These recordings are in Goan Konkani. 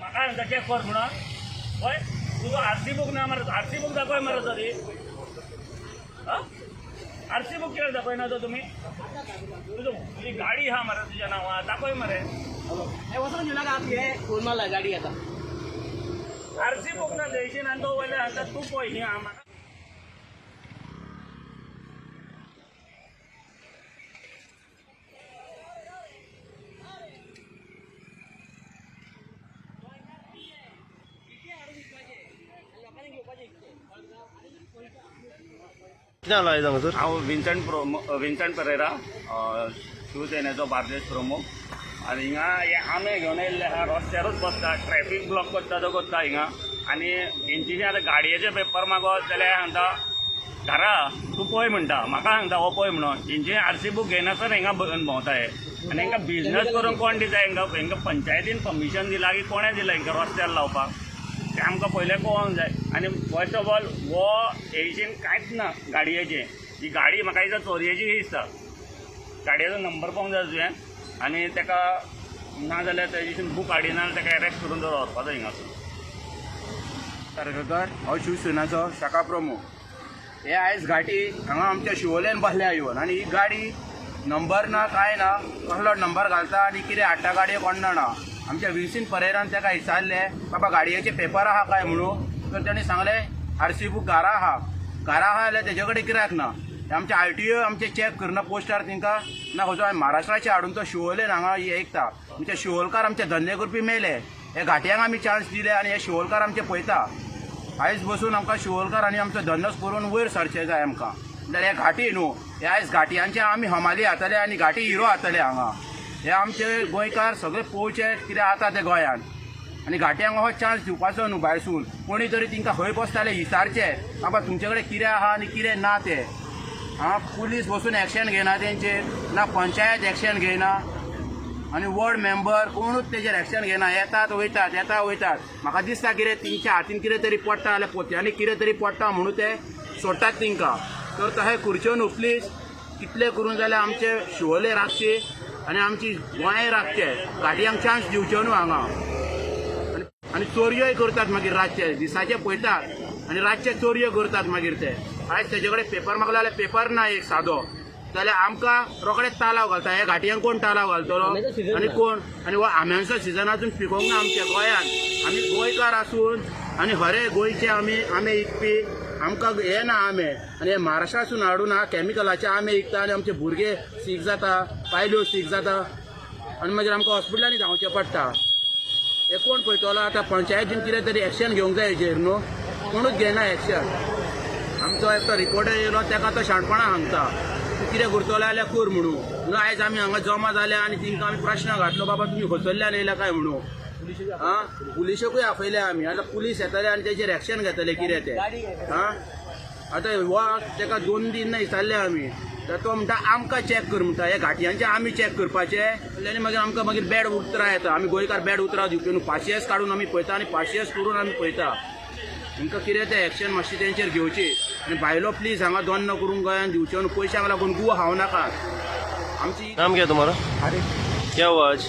म्हाका सांगता चॅक कर म्हणून. हय, तुजो आरसी बूक ना मरे? आरसी बूक दाखय मरे तरी. आरसी बूक कित्याक दाखयना तो तुमी? तुजो तुजी गाडी आहा मरे तुज्या नांवार, दाखय मरे. हे वचून दिवनाका, हे फोन मारला गाडी आता. आरसी बूक ना देशीन आनी तो वयल्यान सांगता तूं पळय न्ही म्हाका. कितें आला हांगासर? हांव विन्संट प्रोमो, विन्संट परेरा, शिवसेनेचो बार्देस प्रमुख. आनी हिंगा हे आमे घेवन येयल्ले आहा, रस्त्यारूच बसता, ट्रॅफीक ब्लॉक करता तो करता हिंगा. आनी हेंची जे आतां गाडयेचे पेपर मागत जाल्यार सांगता घरा तूं पळय म्हणटा, म्हाका सांगता हो पळय म्हणून. हेंची आरसी बूक घेयनासतना हिंगा भोंवता हे. आनी हेंकां बिजनस करूंक कोण दिता हेंकां? हेंकां पंचायतीन परमिशन दिलां की कोणें दिलां हेंकां रस्त्यार लावपाक, तें आमकां पयलें कळोंक जाय. आनी फर्स्ट ऑफ ऑल हो हेजेन कांयच ना गाडयेचें. ही गाडी म्हाका दिसता चोरयेची दिसता. गाडयेचो नंबर पळोवंक जाय तुवें आनी ताका ना जाल्यार तेजेसून बूक हाडिना जाल्यार ताका एरेस्ट करून तो व्हरपाचो हिंगासून. तारखेकर, हांव शिवसेनाचो शाखा प्रमुख. हे आयज घाटी हांगा आमच्या शिवोलेन बसल्या येवन आनी ही गाडी नंबर ना कांय ना, कसलो नंबर घालता आनी कितें हाडटा गाडयो कोण जाणा. आमच्या विन्सीन परेरान ताका विचारलें, बाबा गाडयेचे पेपर आहा काय म्हणून, तर ताणें सांगलें आरसी बूक घरा आहा. घरा आहा जाल्यार तेजे कडेन कित्याक ना? आमचे आरटीओ आमचे चॅक करना पोस्टार तांकां ना खंयचो महाराष्ट्राचे हाडून तो शिवोलेन हांगा ऐकता. आमचे शिवोलकार आमचे धंदे करपी मेले, हे घाटयांक आमी चान्स दिले आनी हे शिवोलकार आमचे पळयता. आयज बसून आमकां शिवोलकार आनी आमचो धंदोच करून वयर सरचें जाय आमकां. म्हणल्यार हे घाटी न्हू, हे आयज घाटयांचे आमी हमाली जातले आनी घाटी हिरो जातले हांगा. हे आमचे गोंयकार सगळे पळोवचे कितें जाता ते गोंयांत. आनी घाटयांक हो चान्स दिवपाचो न्हू. भायरसून कोणी तरी तांकां खंय बसताले विचारचे, बाबा तुमचे कडेन कितें आहा आनी कितें ना तें. आं, पुलीस बसून एक्शन घेयना तेंचेर ना, पंचायत एक्शन घेयना आनी वॉर्ड मेंबर कोणूच तेजेर एक्शन घेयना. येतात वयतात, येता वयतात. म्हाका दिसता कितें तेंच्या हातीन कितें तरी पडटा जाल्यार पोतयांनी कितें तरी पडटा म्हणून ते सोडटात तेंकां. तर तशें करच्यो न्हू प्लीज. कितले करून जाल्यार आमचे शिवोले राखचे आनी आमची गोंय राखचे. गाडयांक चान्स दिवच्यो न्हू हांगा. आनी चोरयोय करतात मागीर रातचे, दिसाचे पळयतात आनी रातचे चोरयो करतात मागीर ते. आयज तेजे कडेन पेपर मागलो जाल्यार पेपर ना एक सादो, जाल्यार आमकां रोखडेच तालाव घालता. ह्या घाटयांक कोण तालाव घालतलो आनी कोण? आनी हो आंब्यांचो सिजन अजून पिकोवंक ना आमच्या गोंयांत. आमी गोंयकार आसून आनी खरे गोंयचे आमी आंबे विकपी, आमकां हे ना आंबे. आनी हे महाराष्ट्रासून हाडून हा कॅमिकलाचे आंबे विकता आनी आमचे भुरगे सीक जाता, बायल्यो सीक जाता आनी मागीर आमकां हॉस्पिटलांनी धांवचें पडटा. हे कोण पळयतलो आतां? पंचायतीन कितें तरी एक्शन घेवंक जाय हेजेर न्हू. कोणूच घेयना एक्शन. आमचो एकटो रिपोर्टर येयलो, ताका तो शाणपणां सांगता, तूं कितें करतलो जाल्यार कर म्हणून. म्हणून आयज आमी हांगा जमा जाले आनी तांकां आमी प्रश्न घातलो, बाबा तुमी खंयसरल्यान येयला काय म्हणून. आं, पुलिशेकूय आपयले आमी. आतां पुलीस येतले आनी तेजेर एक्शन घेतले कितें तें. आं, आतां हो ताका 2 दीस ना विचारले आमी, तर तो म्हणटा आमकां चॅक कर म्हणटा. हे घाटयांचे आमी चॅक करपाचे? आनी मागीर आमकां मागीर बॅड उतरां येता. आमी गोंयकार बॅड उतरां दिवपी न्हू. पासियेंस काडून आमी पळयता आनी पासियेंस करून आमी पळयता. तांकां कितें तें एक्शन मातशी तेंचेर घेवची. आनी बायलो प्लीज हांगा दोन्न करूंक गोंयांत दिवच्यो न्हू. पयशांक लागून गुव खावं नाका आमची. नाम क्या है तुम्हारा? अरे. क्या हुआ आज?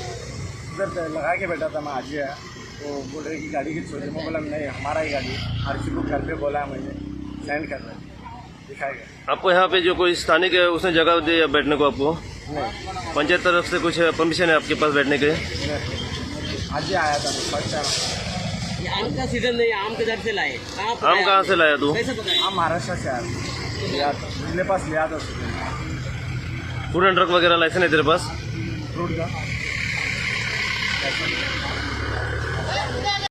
इधर लगा के बैठा था मैं आज ही आया। वो बोल रहे कि गाड़ी की चोरी। मैं बोला नहीं, हमारा ही गाड़ी। आरसी बुक घर पे बोला है मैंने, सेंड कर रहे, दिखाएगा। आपको यहाँ पे जो कोई स्थानिक है उसने जगह दी है बैठने को आपको? नहीं। पंचायत तरफ से कुछ परमिशन है आपके पास बैठने के? नहीं, आज ही आया था मैं, फर्स्ट टाइम। ये आम का सीजन नहीं, आम किधर से लाए? कहाँ आम पकाया कहाँ से आपने? लाया तू? कैसे पकाया? हाँ, महाराष्ट्र से आया था, लिया था, मेरे पास लिया था उसने। फूड एंड ड्रग वगैरह लाइसेंस है तेरे पास? फ्रूट का।